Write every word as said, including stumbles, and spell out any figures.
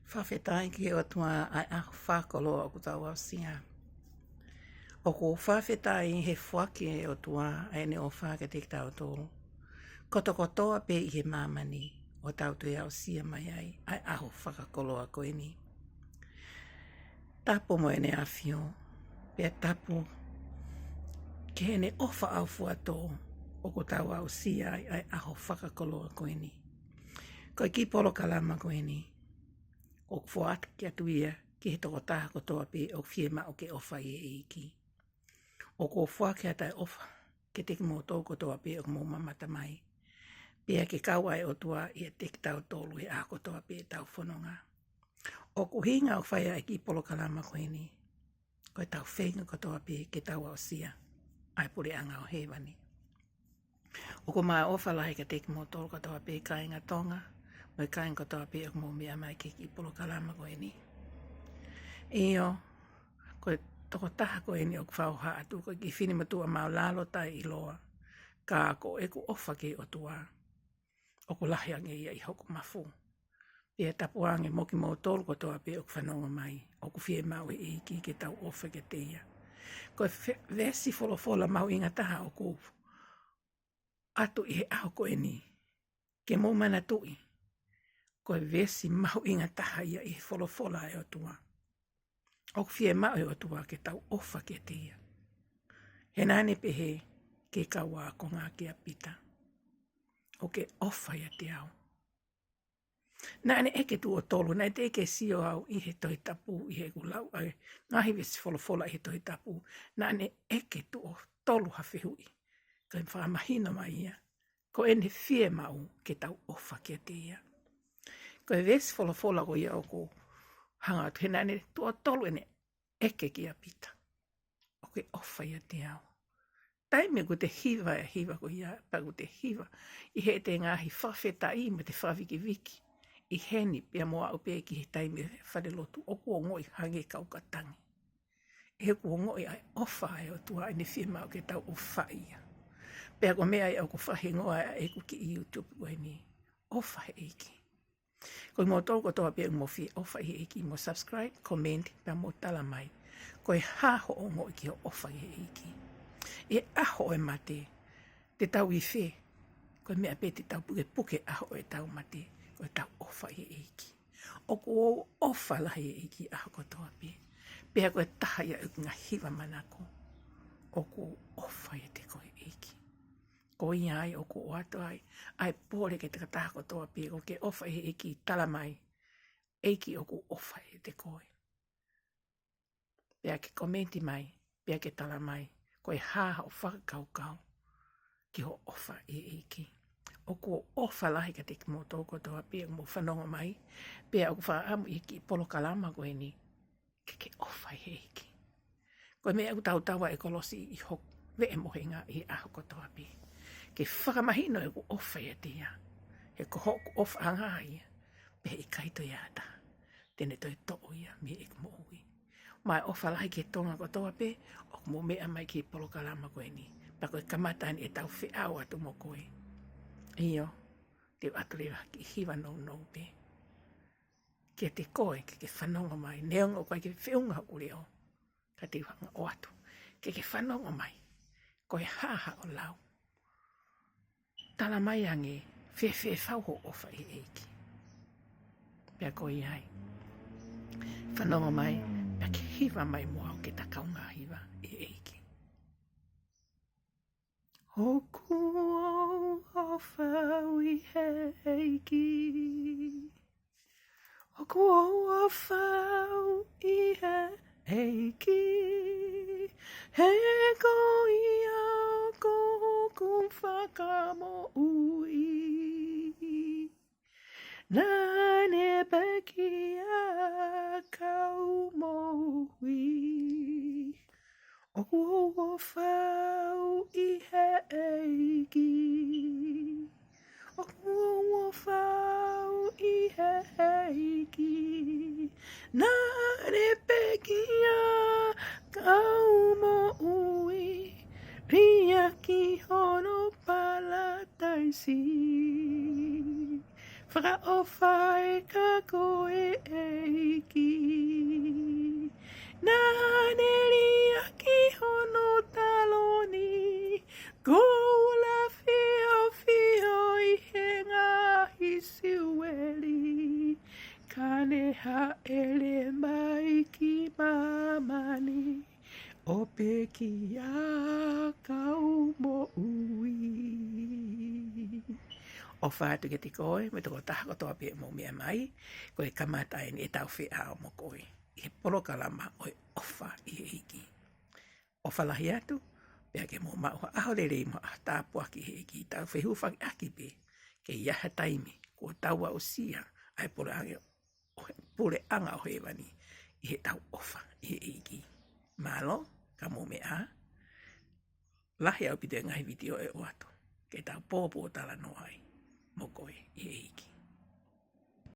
Fakafetaʻi ki he ʻOtua ʻa e ʻaho fakakoloa ʻoku tau aʻusia. ʻOku ou fakafetaʻi he foaki ʻe he ʻOtua ʻa ʻene ʻofa kiate kitautolu, kotokotoa pē ʻi he māmani, ʻo tau toe aʻusia mai ai ʻa e ʻaho fakakoloa ko eni. Tapu mo ʻEne ʻAfio, pea tapu ki heʻene ʻofa ʻaufuatō ʻoku tau aʻusia ai ʻa e ʻaho fakakoloa ko eni. Ko e kiʻi polokalama ko eni ʻoku foaki atu ia ki he tokotaha kotoa pē ʻoku fiemaʻu ke ʻofa ʻi he ʻEiki. ʻOku ou foaki atu ʻa e ʻofa kiate kimoutolu kotoa pē ʻoku mou mamata mai, pea ke kau ʻa e ʻOtua ʻiate kitautolu he ʻaho kotoa pē ʻetau fononga. ʻOku ʻuhinga ʻoku fai ʻa e kiʻi polokalama ko eni, ko ʻetau feinga kotoa pē ke tau aʻusia ʻa e puleʻanga ʻo hēvani. ʻOku ou ʻofa lahi kiate kimoutolu kotoa pē kāinga Tonga, mo e kāinga kotoa pē ʻoku mou meʻa mai ki he kiʻi polokalama ko eni. ʻIo, ko e tokotaha ko eni ʻoku fakahoha atu ko e kiʻi finemotuʻa māʻulalo taʻeʻiloa, ka ko ʻeku ʻofa ki he ʻOtua ʻoku lahi ange ia ʻi hoku mafu. Pea tapu ange mo kimoutolu kotoa pē ʻoku fanongo mai, ʻoku fiemaʻu ʻe he ʻEiki ke tau ʻofa kiate ia. Ko e fe-, veesi folofola mahuʻinga taha ʻoku ʻoatu ʻi he ʻaho ko eni, ke mou manatuʻi, ko e veesi mahuʻinga taha ia ʻi he folofola ʻa e ʻOtua. ʻOku fiemaʻu ʻe he ʻOtua ke tau ʻofa kiate ia. He naʻa ne pehē ki he kau ākonga kia Pita, ʻoku ke ʻofa ʻiate au? Naʻa ne ʻeke tuʻo tolu, naʻe teʻeki ke sio au ʻi he Tohi Tapu, ʻi heʻeku lau ʻa e ngaahi veesi folofola ʻi he Tohi Tapu. Naʻa ne ʻeke tuʻo tolu ha fehuʻi, kae fakamahino mai ia ko ʻene fiemaʻu ke tau ʻofa kiate ia. Ko e veesi folofola ko ia ʻoku hanga atu he naʻa ne tuʻo tolu ʻene ʻeke kia Pita, ʻoku ke ʻofa ʻiate au? Taimi ʻoku te hiva ʻa e hiva ko ia, pea ʻoku te hiva ʻi heʻete ngaahi fakafetaʻi mo ʻete fakavikiviki ʻi heni pea mo aʻu pē ki he taimi ʻo e falelotu, ʻoku ongoʻi hangē ka ʻoku ka tangi. He ʻoku ongoʻi ʻa e ʻofa ʻa e ʻOtua, ʻene fiemaʻu ke tau ʻofa ia. Pea ko e meʻa ia ʻoku fakahingoa ʻa ʻeku kiʻi YouTube ko eni, ʻOfa he ʻEiki. Ko kimoutolu kotoa pē ʻoku mou fie ʻofa ʻi he ʻEiki, mou subscribe, comment, pea mou tala mai, ko e hā hoʻo ongoʻi ki hoʻo ʻofa ʻi he ʻEiki? ʻI he ʻaho ʻo e mate, te tau ʻi fē? Ko e meʻa pē te tau pukepuke ʻaho ʻo ʻetau mate, ko ʻetau ʻofa ʻi he ʻEiki. ʻOku ou ʻofa lahi ʻi he ʻEiki ʻaho kotoa pē. Pea ko e taha ia ʻeku ngaahi hiva manako, ʻoku ou ʻofa ʻiate koe ʻEiki. Ko ia ai ʻoku ou ʻoatu ai ʻa e pole kiate kitautolu kotoa pē, ʻoku ke ʻofa ʻi he ʻEiki, tala mai, ʻEiki, ʻoku ou ʻofa ʻiate koe. Pea ke komenti mai, pea ke tala mai, ko e hā hoʻo fakakaukau ki hoʻo ʻofa ʻi he ʻEiki. ʻOku ou ʻofa lahi kiate kimoutolu kotoa pē ʻoku mou fanongo mai, pea ʻoku ou fakaʻamu ʻi he kiʻi polokalama ko eni, ke ke ʻofa ʻi he ʻEiki. Ko e meʻa ʻoku tautau ai ʻa e kolosi ʻi hoku veʻe mohenga ʻi he ʻaho kotoa pē, ke fakamahino ʻeku ʻofa ʻiate ia. He ko hoku ʻofaʻanga ia, pea ʻikai toe ʻi ai ha taha te ne toe toʻo ia mei heʻeku moʻui. Mo e ʻofa lahi ki he Tonga kotoa pē ʻoku mou meʻa mai ki he polokalama ko eni. Pea ko e kamata eni ʻetau feʻao atu mo koe. ʻIo, te u ʻoatu leva ha kiʻi hiva nounou pē kiate koe ke ke fanongo mai, neongo ʻoku ʻikai ke feʻunga hoku leʻo, ka te u hanga ʻo ʻoatu ke ke fanongo mai, ko e hā haʻo lau. Tala mai ange, fēfē fau hoʻo ʻofa ʻi he ʻEiki. Pea ko ia ai, fanongo mai, pea ke hiva mai mo au ke ta kaungā hiva ʻi he ʻEiki. ʻOku ou ʻofa au ʻi he ʻEiki. ʻOku ou ʻofa au ʻi he ʻEiki. He ko ia ʻoku hoku fakamoʻui. Naʻa ne pekia kau moʻui. ʻOku ou ʻofa au ʻi he ʻEiki. ʻOku ou ʻofa au ʻi he ʻEiki. Naʻa ne pekia kau moʻui. Liʻaki hono palataisi. Fakaʻofa ē ka ko e ʻEiki. Naʻa ne liʻaki hono taloni, koula fiofio ʻi he ngaahi siueli. Ka ne hāʻele mai ki māmani, ʻo pekia kau moʻui. ʻOfa atu kiate koe mo e tokotaha kotoa pē ʻoku mou meʻa mai. Ko e kamata eni ʻetau feʻao mo koe ʻi he polokalama ʻo e ʻOfa ʻi he ʻEiki. ʻOfa lahi atu, pea ke mou maʻu ha ʻaho lelei mo ha ʻaho tāpuaki ʻi he ʻEiki. Tau fehūfakiʻaki pē ke ʻi ai ha taimi kuo tau aʻusia ʻa e puleʻanga ʻo he, puleʻanga ʻo hēvani ʻi heʻetau ʻofa ʻi he ʻEiki. Mālō, ka mou meʻa ā, lahi ʻaupito e ngaahi vitiō ʻe ʻoatu ke tau pōpōtalanoa ai mo koe ʻi he ʻEiki.